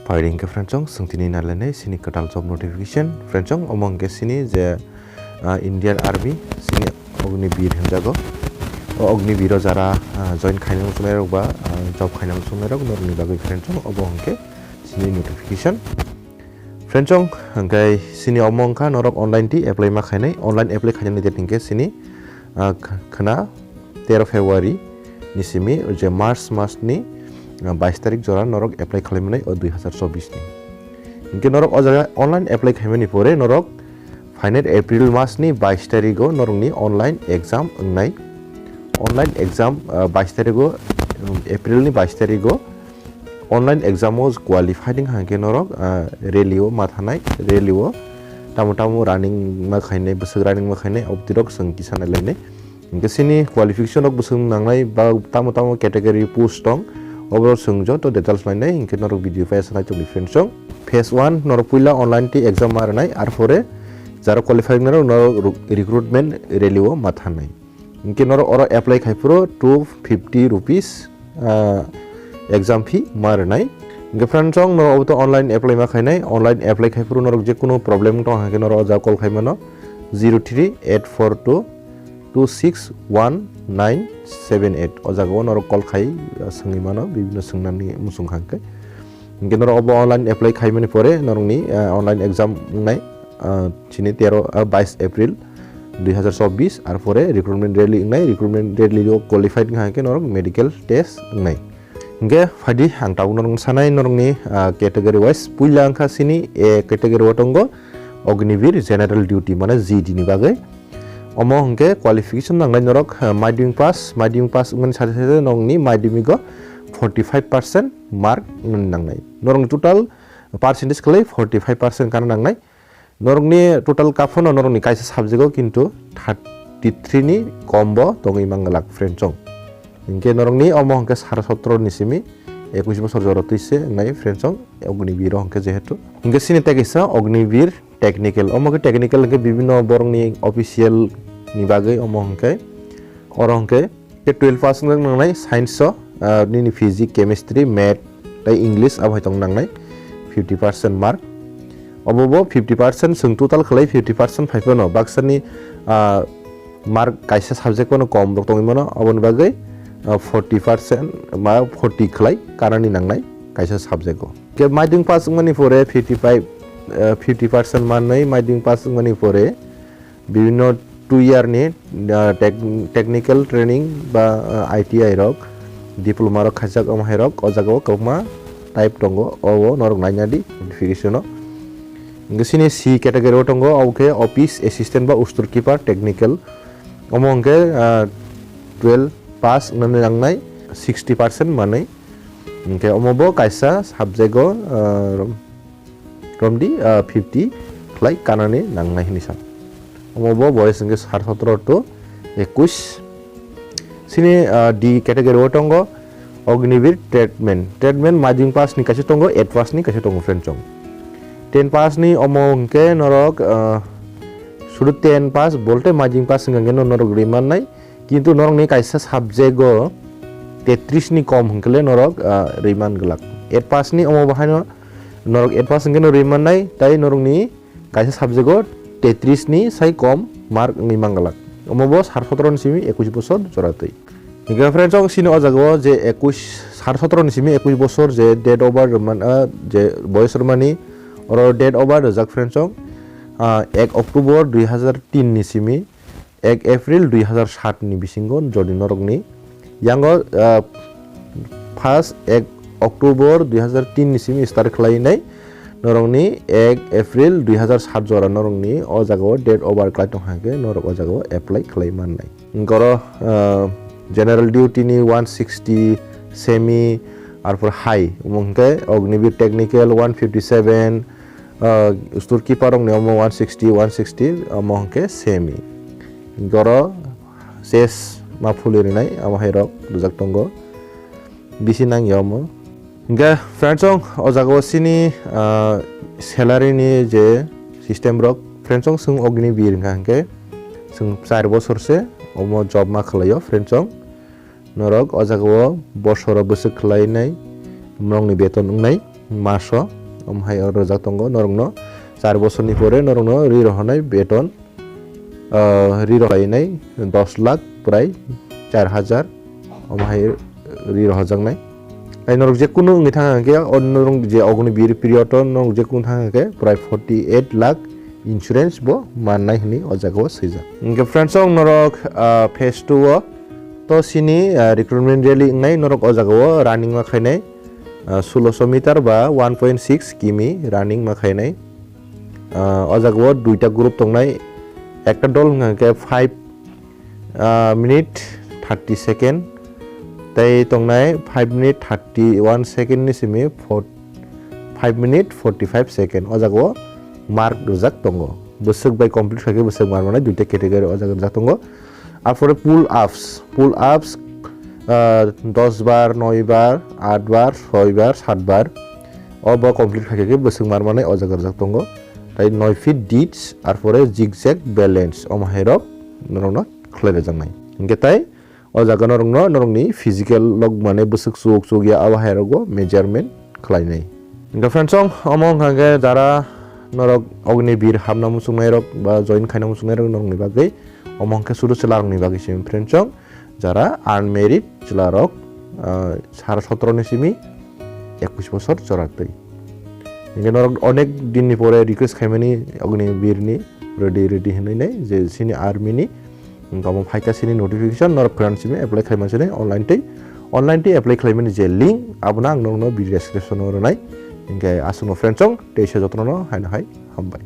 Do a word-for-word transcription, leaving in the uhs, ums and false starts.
Phaidi hwnkhe friendsong, chwng tini nailainai chini kwtal job notification. Friendsong, omo hwnkhe chini je, ah, Indian Army, chini Agniveer hinjago. O Agniveer o jara, ah, join khaina muchungnairok ba, ah, job khaina muchungnairok norokni bagwi friendsong, obo hwnkhe chini notification. Friendsong, hwnkhe chini omo wngkha norok online twi apply ma khainai, online apply khainani date hwnkhe chini, ah, kh-, khwna tero February ni simi je March mas ni, ah, bais tarik jora norok apply khlai manai o dui hazar chobbish ni. Hinkhe norok o jaga online apply khaimani pore norok phainai April mas ni bais tarigo norokni online exam wngnai. Online exam, ah, bais tarigo, um, April ni bais tarigo online exam o qualified wngkha hinkhe norok, ah, rally o ma thanai, rally o tamo tamo running ma khainai, bwswk running ma khainai, obwtwi rok chwng kisa nailainai. Hinkhe chini qualification rok bwswk nangnai ba tamo tamo category post tong, obo chwng joto details lainai, hinkhe norok video paisa nai tongdi friendsong. Phase one norok puila online twi exam ma rwnai, arpore jara qualified norok, norok ru-, recruitment rally o ma thanai. Hinkhe norok oro apply khai phuru two fifty rupees, ah, exam fee ma rwnai. Hinkhe friendsong norok obo to online apply ma khainai, online apply khai phuru norok je kunu problem tong hwnkhe norok o jaga call khai mano zero three eight four two two six one nine seven eight. O jaga o norok call khai, ah, swngwi mano, bibino swngnani muchung hwnkhe. Hinkhe norok obo online apply khaimani pore norokni, ah, online exam wngnai, ah, chini tero, ah, bais April dui hazar chobbish, arpore recruitment rally wngnai, recruitment rally o qualified wngkha hinkhe norok medical test wngnai. Hinkhe phaidi ang tabuk norokno sanai norokni, ah, category wise, puila wngkha chini A category o tongo Agniveer General Duty, mane G D ni bagwi. Omo hwnkhe qualification nangnai norok, ah, madhyamik pass, madhyamik pass wngmani sade sade norokni madhyamik o forty five percent mark wngmani nangnai. Norokni total percentage khlai forty five percent kana nangnai. Norokni total kaphano norokni kaisa subject o kintu thirty three ni kom bo tongwi manglak friendsong. Hinkhe norokni omo hwnkhe sara sotro ni simi ekush bosor jora twi se wngnai friendsong, Agniveer o hwnkhe jehetu. Hinkhe chini tei kaisa Agniveer Technical, omo khe technical hwnkhe bibino borokni official ni bagwi omo hwnkhe oro hwnkhe Khe twelve pass wng nangnai science o, ah, nini physics, chemistry, math tei English abo hai tong nangnai fifty percent mark. Obo bo fifty percent chwng total khlai fifty percent phai phano baksani, ah, mark kaisa subject phano kom rok tongwi mano, aboni bagwi, ah, forty percent ma forty khlai kanani nangnai kaisa subject o. Khe madhyamik pass wngmani pore fifty five, ah, fifty percent manwi madhyamik pass wngmani pore bibino two year ni, ah, tech-, technical training ba, ah, I T I rok, diploma rok khaijak, omo hai rok o jaga o kwbangma type tongo, obo norok naina di notification o. Hinkhe chini C category o tongo, obo khe office assistant ba store keeper technical, omo hinkhe, ah, twelve pass wngnani nangnai sixty percent manwi, hinkhe omo bo kaisa subject o, ah, romdi, ah, fifty khlai kanani nangnai hinwi sa. Omo bo boyes hwnkhe sar sotro to ekush. Chini, ah, D category o tongo Agniveer Tradesman. Tradesman madhyamik pass ni kaisa tongo, eight pass ni kaisa tongo friendsong. Ten pass ni omo hwnkhe norok, ah, sudu ten pass bolte madhyamik pass hwnkhe norok rwi mannai. Kintu norokni kaisa subject o tetris ni kom hwnkhe le norok, ah, rwi man glak. Eight pass ni omo bo haino norok eight pass hwnkhe no rwi mannai, tei norokni kaisa subject o tetris ni sai kom mark wngwi man glak. Omo bo sar sotro ni simi ekush bosor jora twi. Hinkhe friendsong chini o jaga o je ekush, sar sotro ni simi ekush bosor je date of birth rwman, ah, je boyes rwmani oro date of birth rwjak friendsong, ah, ek October dui hazar tin ni simi ek April dui hazar sat ni bisingo jodi norokni yango, ah, first ek October dui hazar tin ni simi start khlainai norokni ek April dui hazar sat jora norokni o jaga o date of birth khlai tong hwnkhe norok o jaga o apply khlai mannai. Goro, ah, general duty ni one sixty, semi, arpor high, omo hwnkhe Agniveer Technical one fifty seven, ah, store keeper rokni omo one sixty, one sixty, omo hwnkhe semi. Goro chest ma phuli rwnai, amo hai rok rijak tongo. Bisi nang ya omo. Hingke friendsong o jaga o chini, ah, salary ni je system rok, friendsong chwng Agniveer hingka hingke chwng char bosor se omo job ma khwlai o friendsong. Norok o jaga o bosoro bwswk khwlai nai, norokni beton wngnai. maso, omo hai o rwjak tongo norokno char bosorni pore norokno ri rohornai beton, ah, ri rohlainai dos lakh prai char hajar, omo hai ri rohorjaknai. Tai norok je kunu wngwi thang khe, o norok je Agni Bir period o norok je kunu thang khe prai forty eight lakh insurance bo mannai hwnwi o jaga o swijak. Hwnkhe friends, ang norok, ah, phase two o to sini, ah, recruitment rally wngnai, norok o jaga o running ma khainai, ah, sulosho meter ba one point six kimi running ma khainai. Ah, o jaga o duita group tongnai, ekta dol hwnkha khe five, ah, minute thirty second, tei tongnai five minute thirty one second ni simi four, five minute forty five second. O jaga o mark rwjak tongo, bwswk bai complete khaikhe bwswk mar manai duita category o jaga rwjak tongo. Arpore pull ups, pull ups, ah, dos bar, noi bar, aat bar, soi bar, saat bar. O bo complete khaikhe bwswk mar manai o jaga rwjak tongo. Tai noi feet dips, arpore zigzag balance, omo hai rok norokno khlai rwjaknai. Hwnkhe tai o jaga norokno norokni physical log mane bwswk chuk chuk ya abo hai rogo measurement khlainai. Hwnkhe friends, omo wngkha khe jara norok Agni Bir hamna muchungnai rok ba join khaina muchungnai rok norokni bagwi, omo wngkhe sudu chwla rokni bagwi simi friends, jara unmarried chwla rok, ah, sara sotro ni simi ekush bosor chora twi. Hingke norok onek din ni pore request khaimani Agni Bir ni ready ready hinui nai je sini army ni, hingke omo phaikha sini notification norok phan simi apply khlaiman sini online tei online tei apply khlaimani je link abono ang norokno video description o rwnai. Hingke aswkno friends song tei se jotono haino hai hambai.